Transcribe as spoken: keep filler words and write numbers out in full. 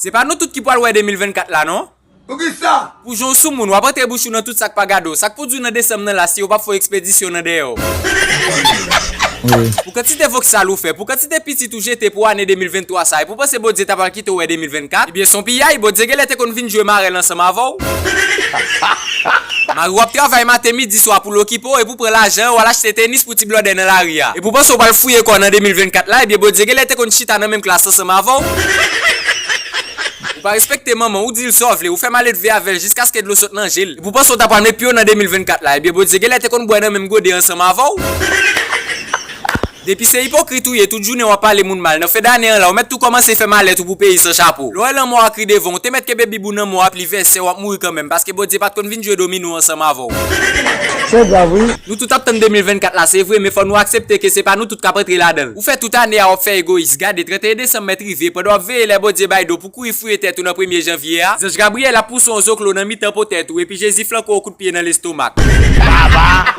Se pa nou tout ki pral wè de mil vennkat la, non. Poukisa? Pou jan w sou moun, w ap antre bouch ou nan tout sa k pa gade w. Sa k pou di w nan desanm nan la, si yo p ap fè w ekspedisyon nan dèyè w. Pou kantite voksal ou fè, pou kantite pitit ou jete pou ane de mil venntwa sa, epi w panse Bondye ta pral kite w wè de mil vennkat? Ebyen, se yon piyay, Bondye genlè te konn vin jwe marèl ansanm avè w. Mari w ap travay maten, midi, swa pou l okipe w, epi w pran lajan an, w al achte tenis pou ti blòdè nan lari a. Epi w panse w pral fouye kò w nan de mil vennkat la, ebyen, Bondye genlè te konn chita nan menm klas ansanm avè w. Ou pa respekte manman w, ou di l sa w vle, ou fè maledve avè l jiskaske dlo sot nan je l. Epi w panse w ta pral met pye w nan de mil vennkat la, ebyen Bondye genlè te konn bwè nan menm gode ansanm avè w. Depi se ipokrit ou ye, tout jounen w ap pale moun mal. Nan fen dane an la, ou mèt tou kòmanse fè malèt ou pou peyi san chapo. Lè w wè lanmò a kri devan w, ou te mèt kenbe bib ou nan men w, ap li vèsè, w ap mouri kanmenm, paske Bondye pa t konn vin jwe domino ansanm avè w. Se grav, wi. Nou tout ap tann de mil vennkat la, se vre, men fò nou aksepte ke se pa nou tout k ap antre ladan l. Ou fè tout ane a w ap fè egoyis. Gade, trannteyen desanm mèt rive, pandan w ap veye lè Bondye bay do pou kouri fouye tèt ou nan premye janvye a, zanj Gabriyèl ap pouse w zoklo nan mitan po tèt ou, epi Jezi flanke w kout pye nan lestomak. Baba!